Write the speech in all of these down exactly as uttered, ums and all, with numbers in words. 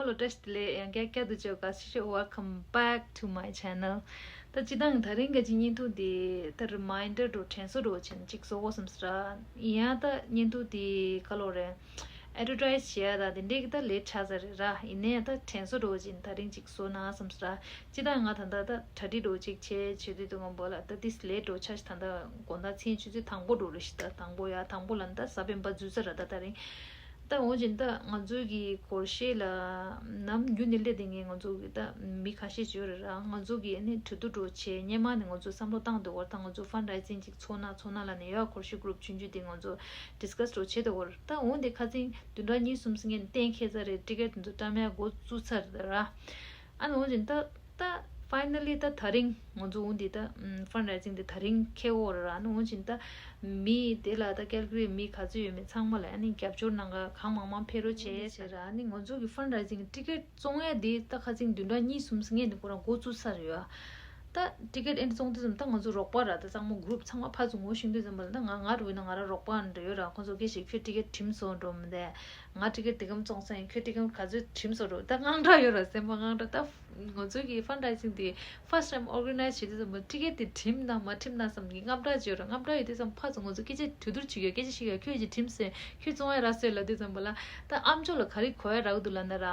ཧོ་ལོ། བཀྲ་ཤིས་བདེ་ལེགས། ཡང་བསྐྱར་བསྐྱར་དུ་བྱོས། དགའ་བསུ་ཞུ། Welcome back to my channel. ད་སྤྱིར་བཏང་དེ་རིང་གི་ཅིག་བརྙན་ཐུང་འདི་ད་reminder འདྲ་དྲན་གསོ་འདྲ་བྱས་ནས་ཅིག་བཟོ་དགོས་བསམ་སོང་ར། ཡིན་ཡང་ད་བརྙན་ཐུང་འདི་ག་ལོ་རེད། advertise བྱེད་ཡ་ད་དེ་འདྲས་ཀྱི་ད་late ཆགས་ཚར་རེད་ར། ཡིན་ནའི་ད་དྲན་གསོ་འདྲ་བྱས་ནས་དེ་རིང་ཅིག་བཟོ་ན་བསམ་སོང་ར། སྤྱིར་བཏང་ང་ད་ལྟ་ད་གྲ་སྒྲིག་འདྲ་ཅིག་བྱེད་བྱེད་དུས་དུས་ང་བོ་ལ་ད་དེ་late འདྲ་ཆགས་ཤག་ད་ལྟ་དགོང་དག་མཚན་ཆུ་ཚོད་དང་པོ་འདྲ་རེད་ཤག་ད་དང་པོ་ཡ་དང་པོ་ལ་ད་གཟའ་སྤེན་པ་འཛུལ་ཚར་ར། ད་དེ་རིང་ད་འོ་བྱས་ད་ང་ཚོའི་གི་སྒོར་གཞས་ལ་ནམ་རྒྱུན་ནས་སླེབས་བསྡད་མཁན་ང་ཚོ་གི་ད་མི་ཁ་ཤས་ཅིག་ཡོད་རེད་ར། ང་ཚོ་གི་ཨ་ནི་གྲོས་བསྡུར་འདྲ་བྱས་སྔོན་མ་ནས་ང་ཚོ་བསམ་བློ་བཏང་འདུག་བར། ད་ང་ཚོ་fundraising ཅིག་ཚོགས་ན་ཚོགས་ན་ལབ་ནས་ཡོད། སྒོར་གཞས་group ཆུང་ཆུང་དེ་ང་ཚོ་discuss འདྲ་བྱས་འདུག་བར། ད་འོ་འདི་ཁ་སང་བདུན་ཕྲག་གཉིས་གསུམ་སྔོན་གཏན་འཁེལ་ཚར་རེད། ཊི་ཀེ་ཊི་འདི་ཚོ་བཀྲམ་ཡ་འགོ་བཙུགས་ཚར་རེད་ར། ཨ་ནི་འོ་བྱས་ད་ད་finally ད་དེ་རིང་ང་ཚོ་འོ་འདི་ད་fundraising འདི་དེ་རིང་འཁེལ་འོ་ར། ཨ་ནི་འོ་བྱས་ད་མི་དེ་ལ་ད་ཀལ་གྷི་རི་མི་ག་ཚོད་ཡོད་མེད་ཚང་མ་ལ་ཨ་ནི་རྒྱབ་སྐྱོར་གནང་ག་གང་མང་མང་ཕེབས་རོགས་བྱས་ཟེར་ར། ཨ་ནི་ང་ཚོ་གི་fundraising ཊི་ཀེ་ཊི་བཙོང་ཡ་དེ་ད་ཁ་སང་བདུན་ཕྲག་གཉིས་གསུམ་སྔོན་ནས་ཁོ་རང་འགོ་བཙུགས་ཚར་ཡོད། ད་ཊི་ཀེ་ཊི་ཨེ་འདྲ་བཙོང་དུས་ཙམ་ད་ང་ཚོ་རོགས་པ་ར་ད་ཚང་མ་group ཚང་མ་ཕར་ཚུར་ངོ་ཤེས་དུས་ཙམ་པ་ལ་ད་ང་ང་རུ་ཡིན་ན་ང་རང་རོགས་པ་འདྲ་ཡོད་ར། ཁོ་ཚོ་སྐད་ཆ་ཁྱོད་ཊི་ཀེ་ཊི་དྲིམ་སོང་འགྲོ་མི་འདུག་ང་ཊི་ཀེ་ཊི་དེ་གམ་བཙོང་ས་ཡིན། ཁྱོད་ཊི་ཀེ་ཊི་ག་ཚོད་དྲིམ་སོང་འགྲོ། ད་དངངས་སྐྲག་ཡོད་ར། སེམས་པ་དངངས་སྐྲག་ད་ང་ཚོའི་གི་fundraising དེ་first time organize བྱེད་དུས་ཙམ་པ་ཊི་ཀེ་ཊི་དེ་དྲིམ་དང་མ་དྲིམ་དང་བསམ་གི་དངངས་སྐྲག་ཅིག་ཡོད་ར། དངངས་སྐྲག་ཡོད་དུས་ཙམ་ཕར་ཚུར་ང་ཚོ་སྐད་ཆ་གྲོས་བསྡུར་བྱེད་ཡོད། སྐད་ཆ་བཤད་ཡོད། ཁྱོད་ཀྱི་དྲིམ་སོང་། ཁྱོད་བཙོང་ཡ་རག་སོང་ལབ་དུས་ཙམ་པ་ལ་ད་ཨམ་ཅོག་ལ་ག་རེ་གོ་ཡ་རག་འདུག་ལབ་ན་ར།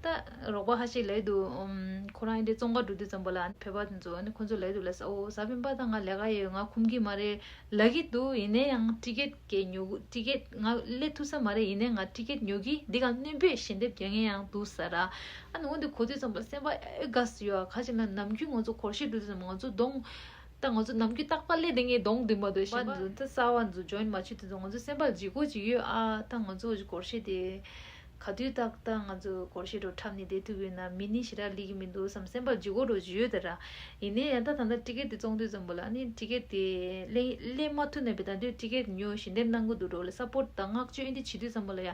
ད་རོགས་པ་ཁ་ཤས་ལབ་འདུག་ཨམ། ཁོ་རང་ཨེ་འདྲ་བཙོང་ག་འགྲོ་དུས་ཙམ་པ་ལ་བོད་པ་དེ་ཚོ་ཨ་ནི་ཁོ་ཚོ་ལབ་འདུག་ལ། ཨོ་གཟའ་སྤེན་པ་ད་ང་ལས་ཀ་ཡོད། ང་ཁོམ་གི་མ་རེད་ལབ་ཀྱི་འདུག་ཡིན་ན་ཡང་ཊི་ཀེ་ཊི་གི་ཉོ་གི་ཊི་ཀེ་ཊི་ང་སླེབས་ཐུབ་ས་མ་རེད། ཡིན་ན་ང་ཊི་ཀེ་ཊི་ཉོ་གི་འདི་ག་སྣོན་པོས་ཞལ་འདེབས་རྒྱག་མཁན་ཡང་འདུག་ཟེར་ར། ཨ་ནི་འོ་འདི་གོ་དུས་ཙམ་པ་སེམས་པ་ཨེ་དགའ་སུ་ཡོད། ག་ཅིག་ན་ནམ་རྒྱུན་ང་ཚོ་སྒོར་གཞས་འགྲོ་དུས་ཙམ་པ་ང་ཚོ་གདོང་ད་ང་ཚོ་ནམ་རྒྱུན་རྟག་པར་སླེབས་བསྡད་མཁན་གདོང་འདི་མ་གཏོགས་གཞན་པ་འདི་ཚོ་ད་གསར་པ་འདི་ཚོ་join མ་བྱེད་དུས་ཙམ་ང་ཚོ་སེམས་པ་ལ་ལྗིད་ཁོག་ཅིག་ཡོད། ཨ་ད་ང་ཚོ་སྒོར་གཞས་དེ་ག་དུས་ད་ད་ང་ཚོ་སྒོར་གཞས་འགྲོ་འཁྲབ་ནས་བསྡད་ཐུབ་ཡོད་ན། མི་ནི་ཞེ་དྲག་སླེབས་ཀྱི་མི་འདུག་བསམ་སེམས་པ་ལ་ལྗིད་ཁོག་འདྲ་ཅིག་ཡོད་ད་ར། ཡིན་ནའི་ཡང་ད་ད་ལྟ་ཊི་ཀེ་ཊི་དེ་བཙོང་དུས་ཙམ་པ་ལ་ཨ་ནི་ཊི་ཀེ་ཊི་དེ་སླེབས་སླེབས་མ་ཐུབ་ནས་བསྡད་དུས་ཊི་ཀེ་ཊི་ཉོ་ཞལ་འདེབས་གནང་གི་འདུག་འགྲོ་ལ་support དང་བསྔགས་བརྗོད་ཨེ་འདྲ་བྱེད་དུས་ཙམ་པ་ལ་ཡ་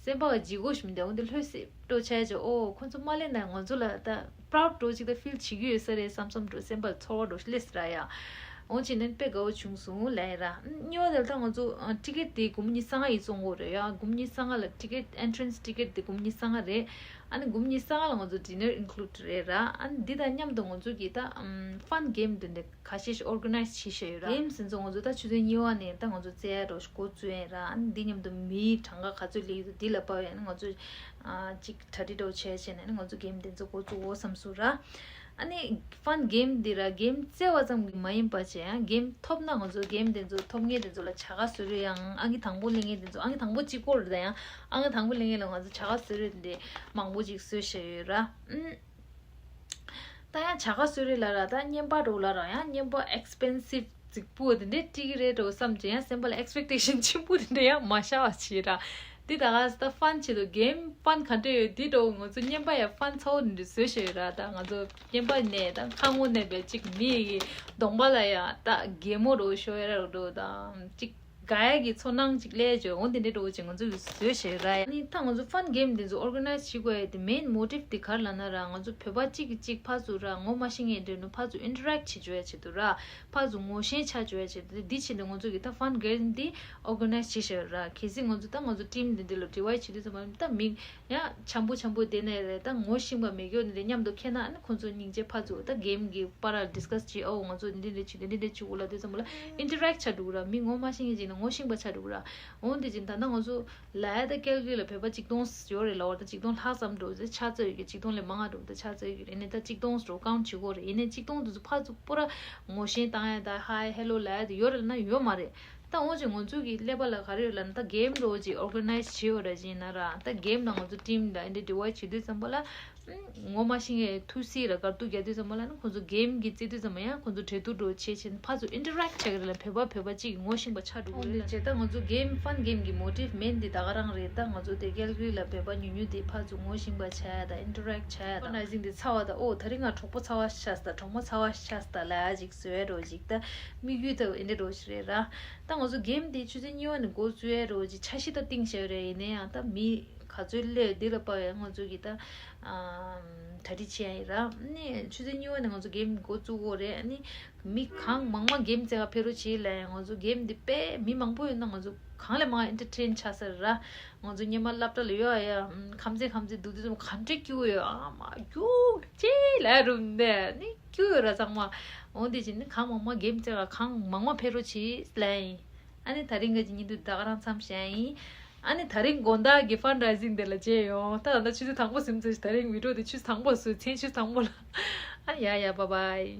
སེམས་པ་ལ་ལྗིད་ཁོག་ཞིག་མི་འདུག་འོ་འདི་ལྷོད་སེ་འགྲོ་བྱས་བྱས་ཨོ་ཁོ་ཚོ་མ་སླེབས་ན་ང་ཚོ་ལ་ད་proud འདྲ་ཅིག་ད་feel བྱེད་ཀྱི་ཡོད་ས་རེད་བསམ་བསམ་འདྲ་སེམས་པ་ལ་ཚོར་བ་འདྲ་ཞིག་སླེབས་སོང་ར་ཡ། འོ་བྱས་ནས་དཔེ་དགའ་བོ་བྱུང་སོང་ལབ་ཡ་ར། གཉིས་པ་དེ་ལ་ད་ང་ཚོ་ཨ་ཊི་ཀེ་ཊི་དེ་སྒོར་མོ་ཉི་ཤུ་རྩ་ལྔ་ཡིས་བཙོང་དགོས་རེད་ཡ། སྒོར་མོ་ཉི་ཤུ་རྩ་ལྔ་ལ་ཊི་ཀེ་ཊི་entrance ཊི་ཀེ་ཊི་དེ་སྒོར་མོ་ཉི་ཤུ་རྩ་ལྔ་རེད། ཨ་ནི་སྒོར་མོ་ཉི་ཤུ་རྩ་ལྔ་ལ་ང་ཚོ dinner include རེད་ར། ཨ་ནི་འདི་དང་མཉམ་དུ་ང་ཚོ་གི་ད་ཨམ་fun game དེ་འདྲ་ཁ་ཤས་ཤིག་organize བྱེད་བཞག་ཡོད་ར། Games དེ་ཚོ་ང་ཚོ་ད་ཆུ་ཚོད་གཉིས་པ་ནས་ད་ང་ཚོ་རྩེ་ཡ་འདྲ་ཞིག་འགོ་བཙུགས་ཡ་ཡིན་ར། ཨ་ནི་འདི་མཉམ་དུ་མིའི་གྲངས་ཀ་ག་ཚོད་སླེབས་ཀྱི་འདུག་འདི་ལ་དཔག་ཡ་ནི་ང་ཚོ་ཨ་ཅིག་གྲ་སྒྲིག་འདྲ་བྱས་བྱས་ནས་ནི་ང་ཚོ་game དེ་ཚོ་འགོ་བཙུགས་འོ་བསམ་སོང་ར། ཨ་ནི་fun game འདི་ར་game རྩེ་བ་ཙམ་གྱིས་མ་ཡིན་པ་བྱས་ཡང་game ཐོབ་ན་ང་ཚོ་game དེ་ཚོ་ཐོབ་མཁན་དེ་ཚོ་ལ་བྱ་དགའ་བཟོ་རེས་ཡང་ཨང་ཀི་དང་པོ་ལེན་མཁན་དེ་ཚོ་ཨང་ཀི་དང་པོ་གཅིག་པོ་རེད་ད་ཡང་ཨང་ཀི་དང་པོ་ལེན་མཁན་ལ་ང་ཚོ་བྱ་དགའ་བཟོ་རེས་དེ་འདྲའི་མང་པོ་ཅིག་བཟོས་བཞག་ཡོད་ར། ཨུམ། ད་ཡང་བྱ་དགའ་བཟོ་རེས་ལ་ར་ད་བརྙན་པར་འདྲ་བོ་ལ་ར་ཡང་བརྙན་པར་expensive རྫིག་པོ་དེ་འདྲའི་སྤྲད་ཀྱི་རེད་འགྲོ་བསམ་བྱས་ཡང་སེམས་པ་ལ་expectation ཆེན་པོ་དེ་འདྲ་ཡང་མ་ཤར་བ་བྱས་ར། འདི་ད་ག་ད་fun ཆེད་དུ་game fun ག་འདྲ་ཡོད་འདི་འགྲོ་ང་ཚོ་བརྙན་པར་ཡང་fun ཚ་བོ་འདི་འདྲ་བཟོས་བཞག་ཡོད་ར། ད་ང་ཚོ་བརྙན་པར་ནས་ད་ཁ་ངོ་ནས་པའི་གཅིག་མི་ཡི་གདོང་པ་ལ་ཡང་ད་གད་མོ་འདྲ་བོ་ཤོར་ཡ་ར་འགྲོ་ད་གཅིག་དགའ་ཡ་གི་ཚོར་སྣང་ཅིག་སླེབས་བྱས་འོ་འདི་འདྲའི་འགྲོ་བྱས་ང་ཚོ་གི་བཟོས་བཞག་ཡོད་ར། ཨ་ནི་ད་ང་ཚོ་fun game འདི་ཚོ་organize བྱེད་དགོས་ཡ་དེ་main motive དེ་ག་རེ་ལབ་ན་ར་ང་ཚོ་བོད་པ་གཅིག་གིས་གཅིག་ཕར་ཚུར་ར་ངོ་མ་ཤེས་མཁན་འདྲ་ནུ་ཕར་ཚུར་interact བྱེད་བཅུག་ཡ་ཆེད་དུ་ར། ཕར་ཚུར་ངོ་ཤེས་ཆགས་བཅུག་ཡ་ཆེད་དུ་འདི་ཆེད་དུ་ང་ཚོ་གི་ད་fun game འདི་organize བྱེད་བཞག་ཡོད་ར། གལ་སྲིད་ང་ཚོ་ད་ང་ཚོ་team འདི་འདི་ལ་divide བྱེད་དུས་ཙམ་པ་ད་མི་ཡང་འཆམ་པོ་འཆམ་པོ་དེ་ནས་རེད་ད་ངོ་ཤེས་པ་མེད་རྒྱུ་ནི་རེད་མཉམ་དུ་འཁྱེར་ན་ཨ་ནི་ཁོང་ཚོ་སྙིང་རྗེ་ཕར་ཚུར་ད་game གི་བར་ལ་discuss བྱེད་ཨོ་ང་ཚོ་འདི་འདི་འདྲ་བྱེད་འདི་འདི་འདྲ་བྱེད་དགོས་ལབ་དུས་ཙམ་པ་ལ་interact བྱ་འགྲོ་གི་ར། མི་ངོ་མ་ཤེས་མཁན་ཅིག་ན་ངོ་ཤེས་པ་ཆགས་འགྲོ་གི་ར། འོ་འདི་ཅིག་ད་ལྟ་ང་ཚོ་ལ་ཡ་ད་ཀལ་གི་ལ་བོད་པ་གཅིག་སྟོང་ཡོད་རེད་ལ་བར་ད་གཅིག་སྟོང་ལྷག་ཙམ་འགྲོ་ཟེར་ཆ་ཚང་ཡོད་ཀྱི་གཅིག་སྟོང་ལས་མང་ང་འགྲོ་ད་ཆ་ཚང་ཡོད་ཀྱི་རེད་ནས་ད་གཅིག་སྟོང་འགྲོ་count བྱེད་དགོས་རེད། ཡིན་ནས་གཅིག་སྟོང་དེ་ཚོ་ཕར་ཚུར་པུ་ར་ངོ་ཤེས་བཏང་ཡ་ད་hi hello ལ་ཡ་དེ་ཡོད་རེད་ལ་ན་ཡོད་མ་རེད། ད་འོ་ཅིག་ང་ཚོ་གི་ཀླད་པ་ལ་ག་རེ་ཡོད་ལ་ན་ད་game འགྲོ་ཅིག་organize བྱེད་ཡོད་ར་ཅིག་ཡིན་ན་ར་ད་game ལ་ང་ཚོ་team ལ་འདི་divide བྱེད་དུས་ཙམ་པ་ལ་ངོ་མ་ཤེས་མཁན་ཐུག་སྲིད་ལ་དགའ་སྡུག་རྒྱག་དུས་ཙམ་པ་ལ་ནི་ཁོང་ཚོ་game གི་རྩེ་དུས་ཙམ་པ་ཡང་ཁོང་ཚོ་གྲོས་བསྡུར་འགྲོ་བྱེད་ཆེད་ཕར་ཚུར་interact བྱ་གི་རེད་ལ་བོད་པ་བོད་པ་གཅིག་གི་ངོ་ཤེས་པ་ཆགས་འགྲོ་གི་རེད་ལ། བྱས་ད་ང་ཚོ་game fun game གི་motive main འདི་ད་ག་རང་རེད། ད་ང་ཚོ་དེ་ཀལ་གི་ལ་བོད་པ་ཉུང་ཉུང་དེ་ཕར་ཚུར་ངོ་ཤེས་པ་བྱ་ཡ་ད་interact བྱ་ཡ་ད་fundraising འདི་ཚར་བ་ད་ཨོ་ད་རིང་ང་གྲོགས་པོ་ཚར་བ་ཤ་སྟ་གྲོགས་མོ་ཚར་བ་ཤ་སྟ་ལ་ཡ་ཅིག་བཟོས་འགྲོ་ཅིག་ད་དམིགས་ཡུལ་ད་ཨེ་འདྲ་འགྲོ་ཞིག་རེད་ར། ད་ང་ཚོ་game འདི་ཆུ་ཚོད་གཉིས་པ་ནས་འགོ་བཙུགས་ཡ་འགྲོ་ཅིག་འཆར་གཞི་ད་བཏིང་བཞག་ཡོད་རེད། ཡིན་ན་ཡང་ད་མི་ག་ ཚོའི་སླེབས་འདི་ལ་དཔག་ཡ་ང་ཚོ་གི་ད་ཨམ་གྲ་སྒྲིག་བྱས་ཡིན་ར། ནི་ཆུ་ཚོད་གཉིས་པ་ནས་ང་ཚོ་གེམ་འགོ་བཙུགས་དགོས་རེད། ནི་མི་གང་མང་མང་གེམ་རྩེ་ག་ཕེབས་རོགས་བྱེད་ལབ་ཡ། ང་ཚོ་གེམ་འདི་དཔེ་མི་མང་པོ་ཡོད་ན་ང་ཚོ་གང་ལས་མང་ཨེན་ཊར་ཊེན་ཆགས་ས་རེད་ར། ང་ཚོ་སྔོན་མ་སློབ་གྲྭ་ལ་ཡོད་ཡ། ཨམ་ཁམས་ཚན་ཁམས་ཚན་འདུག་དུས་ཙམ་ག་འདྲས་སྐྱིད་པོ་ཡོད། ཨ་མ་སྐྱིད་ཅེ་ལབ་རུང་ནས་ནི་སྐྱིད་ཡོད་ར་ཚང་མ། འོ་འདི་བྱས་ནི་གང་མང་མང་གེམ་རྩེ་ག་གང་མང་མང་ཕེབས་རོགས་བྱེད་ལབ་ཡིན། ཨ་ནི་ད་རིང་གི་ཉིན་དུ་ད་ག་རང་མཚམས་བཞག་ཡིན། ཨ་ནི་ད་རིང་དགོང་དག་གི་ཕན་ར་ཟིང་དེ་ལ་མཇལ་ཡོང་། ད་ད་ལྟ་ཆུ་ཚོད་དང་པོ་ཟིན་ཚར། ད་རིང་བི་ཌི་ཡོ་དེ་ཆུ་ཚོད་དང་པོ་བཟོས། མཚན་ཆུ་ཚོད་དང་པོ་ལ། ཨ་ཡ་ཡ། བཱའི་བཱའི།